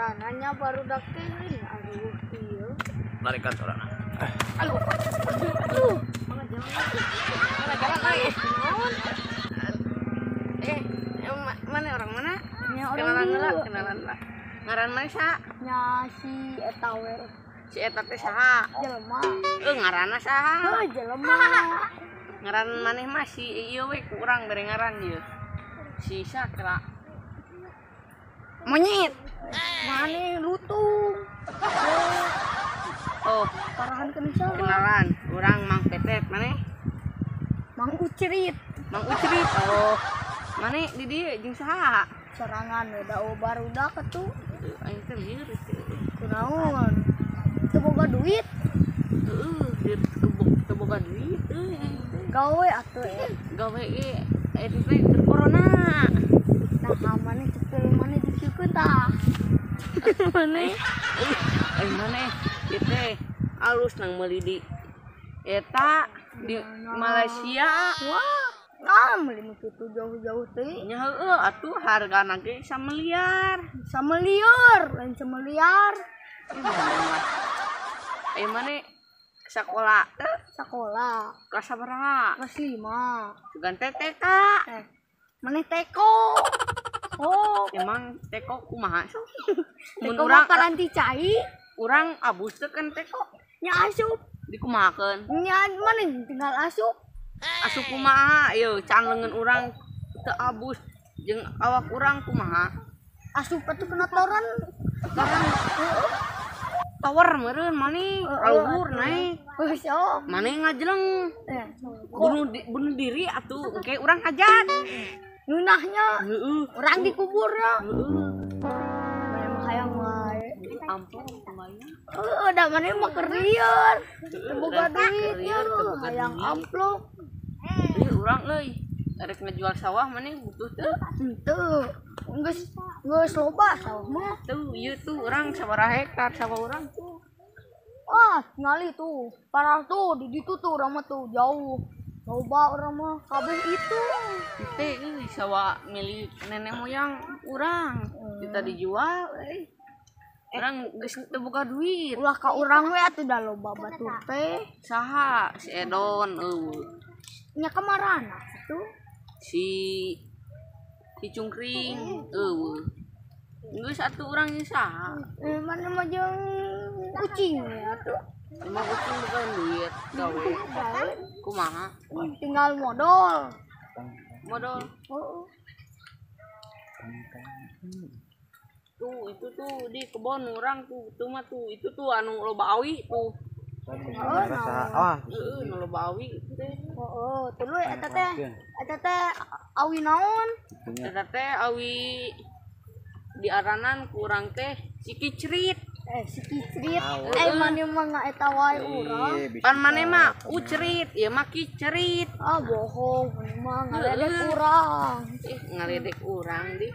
Ngarananya barudak teh aduh ieu. Tarikan sorana. Aduh. Aduh. Mana jalan lagi. Mana orang mana? Nya orang Kenalan lah, kenalan lah. Ngaran mana sa? Nya si eta we. Si eta teh saha? Jelema. Ngaranna saha? Heuh, jelema. Ngaran maneh mah si ieu we ku urang bere ngaran ieu. Si Sakra. Monyet. Maneh lutung. Oh, Parahan keun saha? Kenalan, urang Mang Petet maneh? Mang Ucrit. Mang Ucrit. Oh. Maneh di dieu jeung saha? Sorangan we da barudak atuh. Aing teh lieur teh. Kunaon? Teu boga duit. Heeh, teu boga duit euy aing teh. Gawe atuh. Gawe ge eta teh keur corona. Nah, maneh cepil maneh dikieun tah. Maneh Eh maneh ieu teh alus nang meuli di eta di Malaysia. Wah, nah meuli nu kitu jauh-jauh teh. Nya heueuh atuh hargana ge sameliar. Samelieur, lain semeliar. Eh maneh sekolah teh Sekolah kelas sabaraha? Kelas 5. Sugan teh TK. Maneh teko. Oh, Emang teko kumaha sok? Mun teko urang mah paranti cai, urang abus teh kan teko nya asup. Dikumahakeun? Nya maneh tinggal asup. Asup kumaha ieu can leungeun urang teu abus jeung awak urang kumaha? Asup atuh kena toran. Toran tower meureun maneh kaluhur naik. Heuh sok. Maneh ngajeleng Eh, bunuh diri atuh engke urang hajat. Ngeunahnya Heeh. urang dikuburnya. Heeh. Maneh mah hayang wae. Ampun lumayan. Heuh, da maneh mah keur lieur. Teu boga duit nya hayang amplop. Ieu urang euy rek ngejual sawah maneh butuh teu? Henteu. Geus geus loba sawah mah. Tuh, ieu tuh urang sabaraha hektar sawah urang tuh. Wah, ngali tuh. Parah tuh di ditu tuh urang mah tuh jauh. Loba urang mah kabeh itu. Teh euy sawah milik nenek moyang urang. Kita dijual euy. Urang geus teu boga duit. Ulah ka urang we atuh da loba batur teh. Saha si Edon euy. Nya kamarana atuh? Si si Cungkring euy. Geus atuh urang ieu saha? Mana mah jeung kucing we atuh. Emang kucing boga duit gawe. Kumaha? Tinggal modal. Modal. Heeh. Tuh itu tuh di kebon urang tuh, tuh mah tuh itu tuh anu loba awi tuh. Ah, Heeh, nu loba awi itu teh. Heeh, tuluy eta teh. Eta teh awi naon? Eta teh awi diaranan ku urang teh si Kicrit. Si Kicrit. Maneh mah ngaeta wae urang. Pan maneh mah ucrit, ieu mah Kicrit. Ah, bohong, maneh mah ngaledek urang. Ih, ngaledek urang di.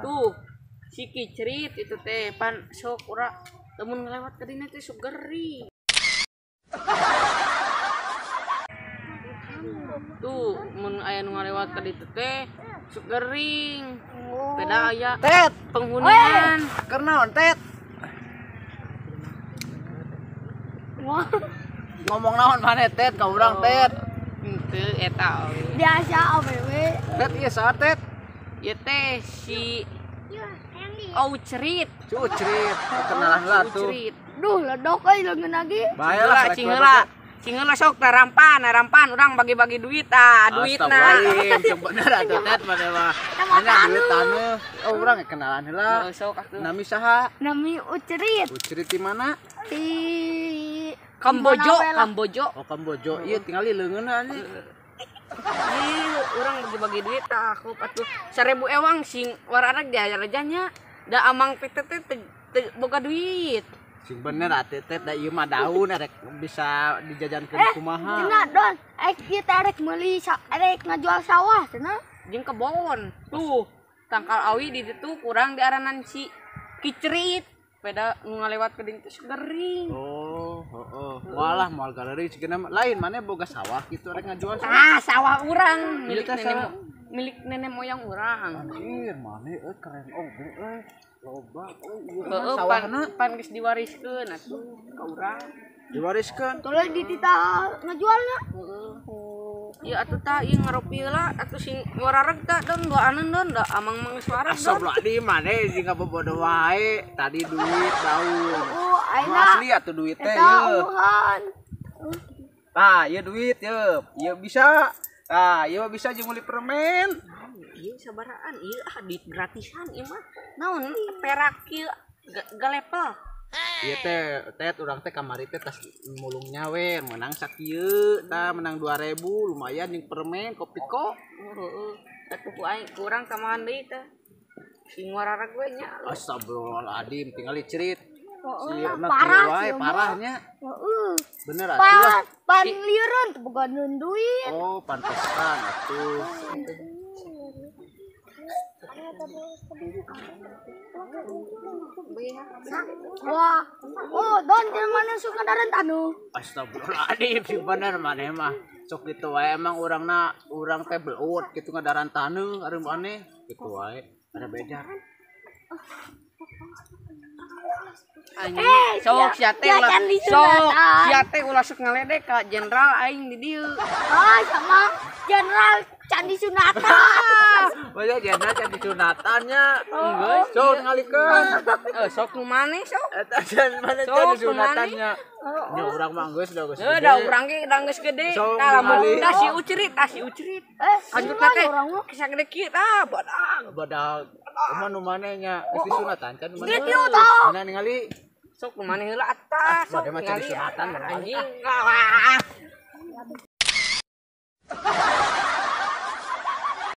Tuh, si Kicrit itu teh pan sok urang lamun ngelewat ka dina teh sok gering. Tuh, mun aya nu ngalewat ka ditu teh sok gering. Beda aya Tet, penghunian. keur naon Tet? Wah, Ngomong naon maneh Tet ka urang Tet? Henteu eta we. biasa awewe. Tet ieu saha Tet? Ieu teh si Aucrit. Cucrit, kenalan lah tuh. Ucrit. Duh, ledok euy leungeun lagi. Bae lah, Cingheula, cingheula sok narampan, narampan urang bagi-bagi duit ah, duitna. Astagfirullahaladzim, cek bener atuh Tet maneh mah. Mana duit taneuh. Oh, urang kenalan heula. Heuh, sok atuh. Nami saha? Nami Ucrit Ucrit di mana? di Kambojo, Mana we lah. Kambojo. Oh, Kambojo. Ieu tingali leungeunna anjing. Ih, urang bagi-bagi duit tah aku atuh 1000 ewang sing wararak diajar-ajarnya. Da amang PT teh teu boga duit. Sing bener atuh Tet da ieu mah daun erek bisa dijajankeun kumaha. Cenah don, ieu teh erek meuli erek ngajual sawah cenah. Jeung kebon. Tuh, tangkal awi di ditu kurang diaranan si Kicrit. Beda nu ngalewat ke ditu gering. Oh, heeh. Walah moal galeri sigana lain maneh boga sawah kitu rek ngajual sawah. Ah, sawah urang Ieu milik teh nenek sawah. milik nenek moyang urang. Anjir, maneh euy keren oge euy. Loba euy ieu Heeh, sawahna pan geus diwariskeun atuh ka urang. Diwariskeun. Tolong dititah ngajualna. Heeh. Ieu atuh tah ieu ngaropi heula atuh sing warareg tah don doaneun don da amang mah geus wareg don. Astagfirullahaladzim, maneh jeung ngabobodo wae. Tadi duit daun. Oh, ayeuna asli atuh duit teh eta ieu. eueuhan. Tah, ieu duit ieu. Ieu bisa. Tah, ieu mah bisa jeung meuli permen. Ieu sabaraan ieu ah duit gratisan ieu mah. Naon perak ieu galepel. Ieu teh tet urang teh kamari teh tas mulungnya we menang sakieu tah menang 2000 lumayan jeung permen kopi kok. Heeh. Atuh ku aing kurang tambahan deui tah. Sing warareg we nya. Astagfirullahaladzim, tinggal cerit. Heeh, Sieuna parah kieu wae sih, mah. parahnya. Heeh. Bener atuh lah. Pan pan lieureun teu boga duit. Oh, pantesan atuh. Wah, oh don jelema nu suka daren tanu. Astagfirullahaladzim, sih bener maneh mah. Sok gitu wae emang urangna urang teh belut kitu ngadaran taneuh ari maneh kitu wae. Ada beja. Anjing, sok sia teh ya ulah can sok disunatan. sia teh ulah sok ngaledek ka jenderal aing di dieu. Ah, sama jenderal Candi Sunatan. Banyak jenderal jadi sunatannya. Geus, Sok ngalikeun. Eh sok nu maneh sok. Eta jan mana Sok, jadi nu sunatannya. Nya urang mah geus da geus. Heuh da urang ge da geus gede. Sok Tah lamun ningali. tah si ucerit, tah si ucerit. Eh, Kanjutna teh orang mah. sagede kieu tah badag. Badag. Emang nu maneh nya geus disunatan kan nu maneh. Geus kieu tah. Mana ningali? Sok nu maneh heula atah sok Maneh mah jadi ningali. sunatan, Anjing. Ah.